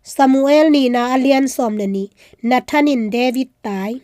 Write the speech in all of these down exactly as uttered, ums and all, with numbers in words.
Samuel nihna a lian sawm le nih. Nathan in David tai.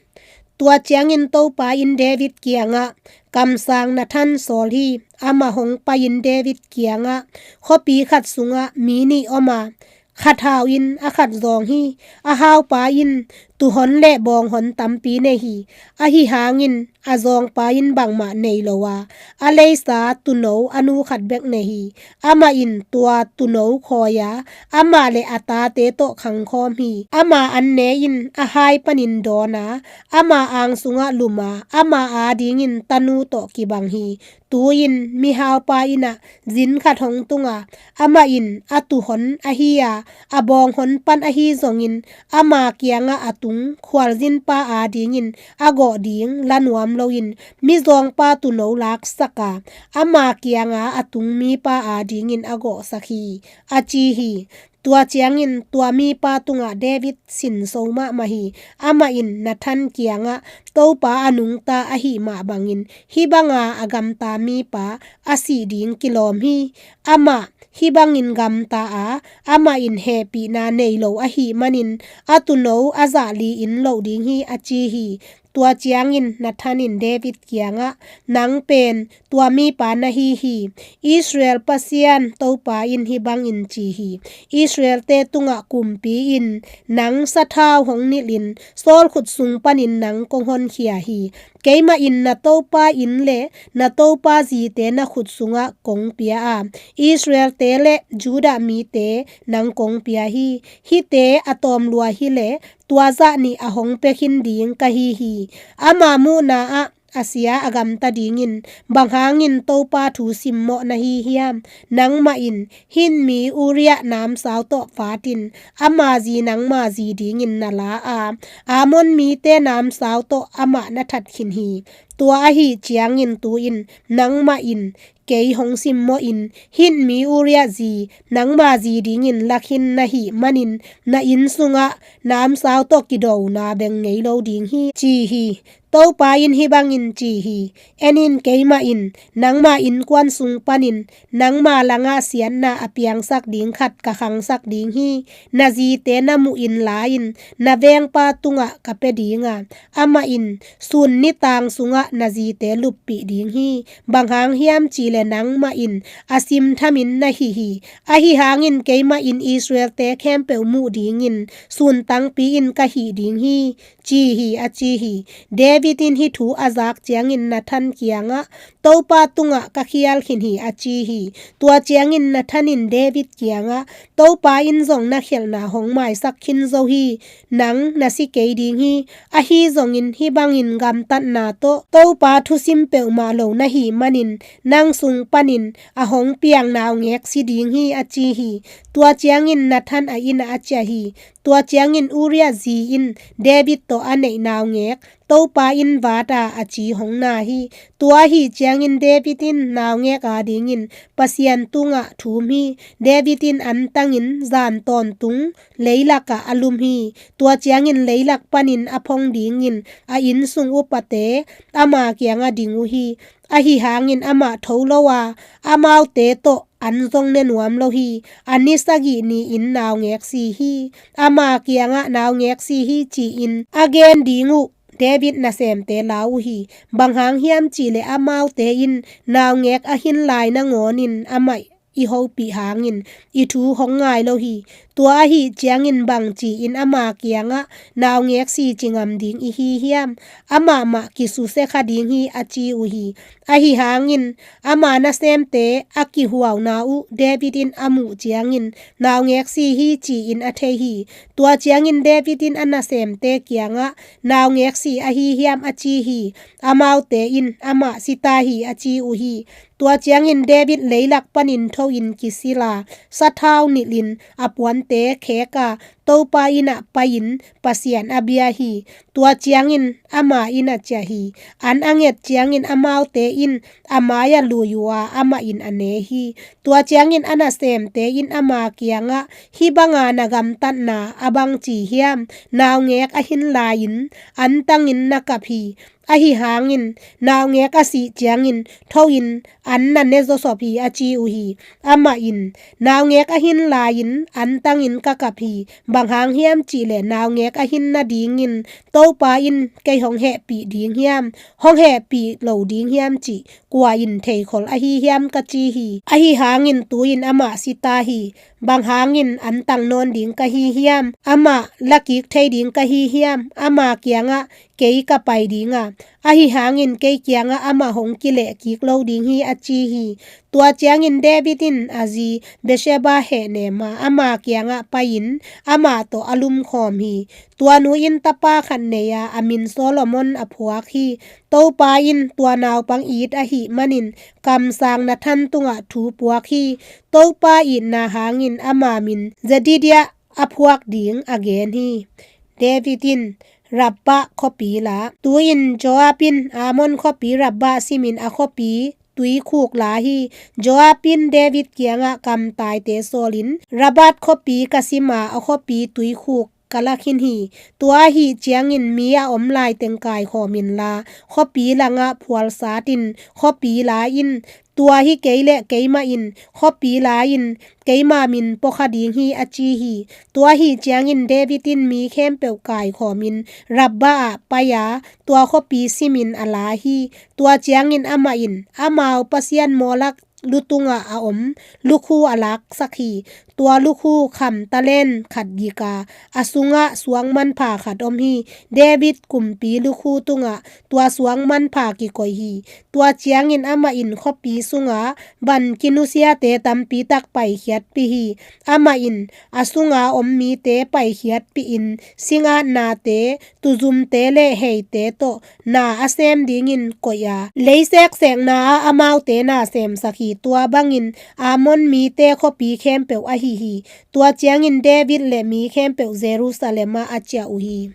Tua ciangin Topa in David kiangah, "Kamsang Nathan sawl hi. Amah hong pai-in David kiangah, 'Khuapi khat sungah mi nih om a, khat hau-in a khat zawng hi. A haupa in tuuhon le bawnghon tampi nei hi. Ahi hangin a zawngpa in bangmah nei lo a, a leisa tuuno a nu khat bek nei hi. Amah in tua tuuno khawi a, amah le a tate tawh khangkhawm hi. Ama an ne in a hai panin dawn a, ama ang sungah lum a, ama adingin tanu tawh kibang hi. Tu-in mihaupa in ah zin khat hong tung a, amah in a tuuhon ahi a, a bawnghon pan ahi zongin ama kiangah a tung khualzinpa adingin a gawh ding la nuam loin mizawngpa tuuno laksak a, ama kianga a tung mipa adingin a gawhsak hi,' a ci hi. Tua ciangin tua mipa tungah David sinso mahmah hi. Amah in Nathan kiangah, 'Topa a nungta ahih mah bangin hih banga a gamta mipa a sih ding kilawm hi. Amah hih bangin gamta a, amah in hehpihna nei lo ahih manin a tuuno a zah li-in loh ding hi,' a ci hi. Tua ciangin Nathan in David kiangah, 'Nang pen tua mipa na hi hi. Israel Pasian Topa in hih bangin ci hi: Israel-te tungah kumpi in nang sathau hong nilhin Saul khut sung panin nang kong honkhia hi. Keimah in na topa inn le na topa zite na khut sungah kong pia a, Israel-te le Judah mite nang kong pia hi. Hihte a tawm lua hileh tua zah nih a hong pia khin ding ka hi hi. Ama muhna-ah a sia a gamta dingin bang hangin Topa thu simmawh na hi hiam? Nangmah in Hit mi Uriah namsau tawh fatin ama zi nangma zi dingin na la a, Ammon mite namsau tawh amah na that khin hi. Tua ahih ciangin tu-in nangmah in kei hong simmawhin Hit mi Uriah zi nangma zi dingin la khin na hih manin na inn sungah namsau tawh kidona beng ngei lo ding hi,' ci hi. Topa in hih bangin ci hi: En in, keimah in nangma innkuan sung panin nangma langah siatna a piangsak ding khat ka khangsak ding hi. Na zite na muh in la in, na vengpa tungah ka pia ding a, amah in sun nitaang sungah na zite luppih ding hi. Bang hang hiam cihleh nangmah in a simthamin na hih hi. Ahi hangin keimah in Israel-te khempeuh muh dingin sun tangpi-in ka hih ding hi, ci hi, a ci hi. David in hih thu a zak ciangin Nathan kiangah, Topa tungah ka khial khin hi, a ci hi. Tua ciangin Nathan in David kiangah, Topa in zong na khialhna hong maisak khin zo hi. Nang na si kei ding hi. Ahi zongin hih bangin gamtatna tawh Topa thusim peuhmah lo na hih manin nang sung panin a hong piang naungek si ding hi, a ci hi. Tua ciangin Nathan a innah a ciah hi. Tua ciangin Uriah zi in David tawh a neih naungek Topa in vat a, a ci hong na hi. Tua ahih ciangin David in naungek adingin Pasian tungah thum hi. David in antangin zan tawntung leilakah a lum hi. Tua ciangin leilak panin a phong dingin a innsung upate ama kiangah ding uh hi. Ahi hangin amah tho lo a, amaute tawh an zong ne nuam lo hi. A ni sagih ni-in naungek si hi. Ama kiangah naungek si hi ci-in a gen ding uh David nasemte lau uh hi. Bang hang hiam cihleh amaute in naungek a hin lai nangawnin amah i hopih hangin i thu hong ngai lo hi. Tua ahih ciangin bang ci-in ama kiangah naungek si ci ngam ding i hi hiam? Amah mah kisusia kha ding hi, a ci uh hi. Ahi hangin ama nasemte a kihuauna uh David in a muh ciangin naungek si hi ci-in a thei hi. Tua ciangin David in a nasemte kiangah, naungek si ahi hiam, a ci hi. Amaute in, amah si ta hi, a ci uh hi. Tua ciangin David leilak panin tho-in kisil a, sathau nilhin a puante khek a, Topa innah pai-in Pasian a bia hi. Tua ciangin ama inn a ciah hi. An a nget ciangin amaute in a mai-ah lui uh a, amah in a ne hi. Tua ciangin a nasemte in ama kiangah, hih banga na gamtatna a bang ci hiam? Naungek a hin lai-in antangin na kap hi. Ahi hangin naungek a sih ciangin tho-in an na ne zawsop hi, a ci uh hi. Amah in, naungek a hin lai-in an tangin ka kap hi. Bang hang hiam cihleh naungek a hin nadingin Topa in kei hong hehpih ding hiam, hong hehpih lo ding hiam cih kua in theikhol ahi hiam, ka ci hi. Ahi hangin tu-in amah si ta hi. Bang hangin an tang nawn ding ka hi hiam? Amah lakik thei ding ka hi hiam? Ama kiangah kei ka pai ding a, ahi hangin kei kiangah amah hong kileh kik lo ding hi, a ci hi. Tua ciangin David in a zi Bathsheba hehnem a, ama kiangah pai-in amah tawh a lumkhawm hi. Tua nu in tapa khat nei a, a min Solomon a phuak hi. Topa in tua naupang it ahih manin kamsang Nathan tungah thu puak hi. Topa itna hangin ama min Jedidiah a phuak ding a gen hi. David in Rabbah khuapi la. Tu-in Joab in Ammon khuapi Rabbah simin a khuapi tuikhuk la hi. Joab in David kiangah kamtaite sawlin, Rabbah khuapi ka sim a, a khuapi tuikhuk ka la khin hi. Tua ahih ciangin mi a om laiteng kaikhawm inla, khuapi langah phualsatin khuapi la in. Tua hi kei leh keimah in khuapi la in, keima min puakha ding hi, a ci hi. Tua ahih ciangin David in mi khempeuh kaikhawmin Rabbah ah pai a, tua khuapi simin a la hi. Tua ciangin amah in amau pasian Molek lu tungah a om lukhu a laksak hi. Tua lukhu kham talent khat gik a, a sungah suang manpha khat om hi. David kumpi lukhu tungah tua suang manpha kikoih hi. Tua ciangin amah in khuapi sunga van kinusiate tampi tak paikhiatpih hi. Amah in a sunga om mite paikhiatpihin singatnate, tuzumte le heite tawh na a sem dingin koih a, lei seksekna ah amaute na semsak hi. Tua bangin Ammon mite khuapi khempeuh a hih hi. Tua ciangin David le mi khempeuh Jerusalem ah a ciah uh hi.